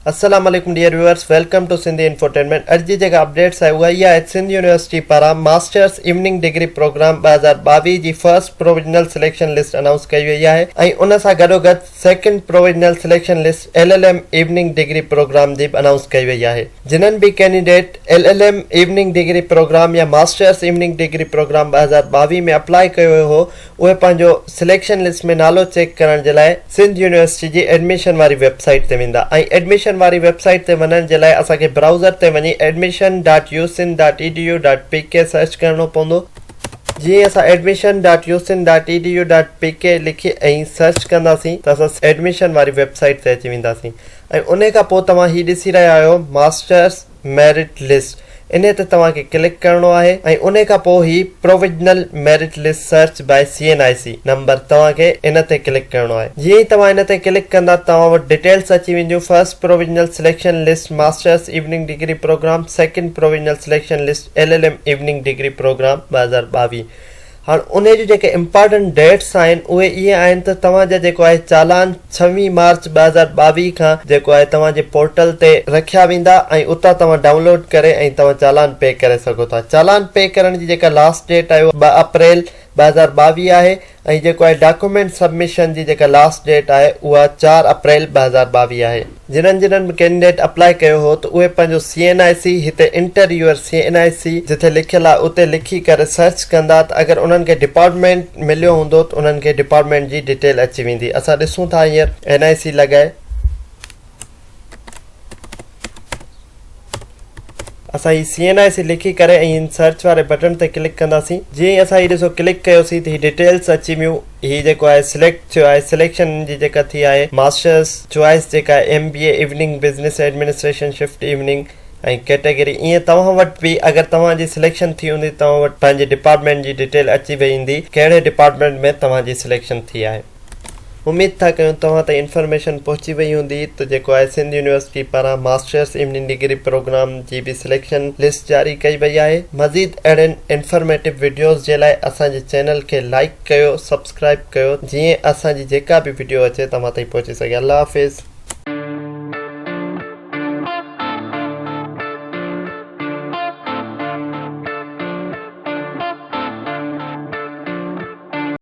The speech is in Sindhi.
السلام عليڪم dear viewers welcome to Sindhi infotainment اڄ جي جيڪا اپڊيٽس آهي اها اها آهي سنڌ يونيورسٽي پاران ماسٽرس ايوننگ ڊگري پروگرام 2022 جي first provisional selection list announce ڪئي وئي آهي ۽ ان سان گڏوگڏ second provisional selection list L L M evening degree programme جي به انائونس ڪئي وئي آهي جنھن به candidate L L M evening degree programme يا masters evening degree programme 2022 ۾ apply ڪيو ويو هو اهي پنهنجو سليڪشن لسٽ ۾ نالو چيڪ ڪرڻ جي لاء سنڌ يونيورسٽي جي ايڊميشن واري ويب سائيٽ تي ويندا ۽ ايڊميشن واري ويب سائيٽ تي وڃڻ جي لاء اسان کي برائوزر تي وڃي admission dot U Sindh dot E D U dot P K search ڪرڻو پوندو. جيئن ئي اسان admission dot U Sindh dot E D U dot P K لکي ۽ سرچ ڪنداسين ته اسان ايڊميشن واري ويب سائيٽ تي اچي وينداسين ۽ انهي کان پوء توهان هي ڏسي رهيا آهيو ماسٽرس ميرٽ لسٽ انهي تي توهان کي ڪلڪ ڪرڻو آهي ۽ انهي کان پوء هي provisional merit list search by C N I C number توهان کي ان تي ڪلڪ ڪرڻو آهي جيئن ئي توهان ان تي ڪلڪ ڪندا توهان وٽ ڊيٽيلس اچي وينديون first provisional selection list masters evening degree programme second provisional selection list L L M evening degree programme 2022 هاڻ انهي جون جيڪي امپارٽنٽ ڊيٽس آهن اهي اهي آهن ته توهان جا جيڪو آهي چالان ڇويهه مارچ 2022 کان جيڪو آهي توهان جي پورٽل تي رکيا ويندا ۽ اتان توهان ڊائونلوڊ ڪري ۽ توهان چالان پي ڪري سگهو ٿا چالان پي ڪرڻ جي جيڪا لاسٽ ڊيٽ آهي اها 2 اپريل 2022 آهي ۽ جيڪو آهي ڊاڪومينٽ سبمشن جي جيڪا لاسٽ ڊيٽ آهي اها 4 اپريل 2022 آهي. جنھن جنھن به ڪينڊيڊيٽ اپلائي ڪيو هو ته اهي پنهنجو سي اين آء سي هتي enter your C N I C جتي لکيل آهي اتي لکي ڪري سرچ ڪندا ته اگر انهن کي ڊپارٽمينٽ مليو هوندو ته انهن کي ڊپارٽمينٽ جي ڊيٽيل اچي ويندي اسان ڏسون ٿا هينئر اين آء سي لڳائي اسان هي سي اين آء سي لکي ڪري ۽ هن سرچ واري بٽڻ تي ڪلڪ ڪنداسين جيئن ئي اسان هي ڏسو ڪلڪ ڪيوسين ته هي ڊيٽيلس اچي ويون هي جيڪو آهي سليڪٽ ٿيو آهي سليڪشن جي جيڪا ٿي آهي ماسٽرس چوائس جيڪا آهي M B A evening business administration shift evening ۽ category ائين توهان وٽ به اگر توهان جي سليڪشن ٿي هوندي توهان وٽ پنهنجي ڊپارٽمينٽ جي ڊيٽيل اچي وئي ايندي ڪهڙي ڊپارٽمينٽ ۾ توهان جي سليڪشن ٿي آهي. اميد ٿا ڪيون توهان تائين انفارميشن پهچي وئي هوندي ته جيڪو آهي سنڌ يونيورسٽي پاران ماسٽرس ايوننگ ڊگري پروگرام جي به سليڪشن لسٽ جاري ڪئي وئي آهي مزيد اهڙين انفارميٽو وڊيوز جي لاء اسان جي چينل کي لائيڪ ڪيو سبسڪرائيب ڪيو جيئن اسان جي جيڪا به وڊيو اچي توهان تائين پهچي سگهي الله حافظ.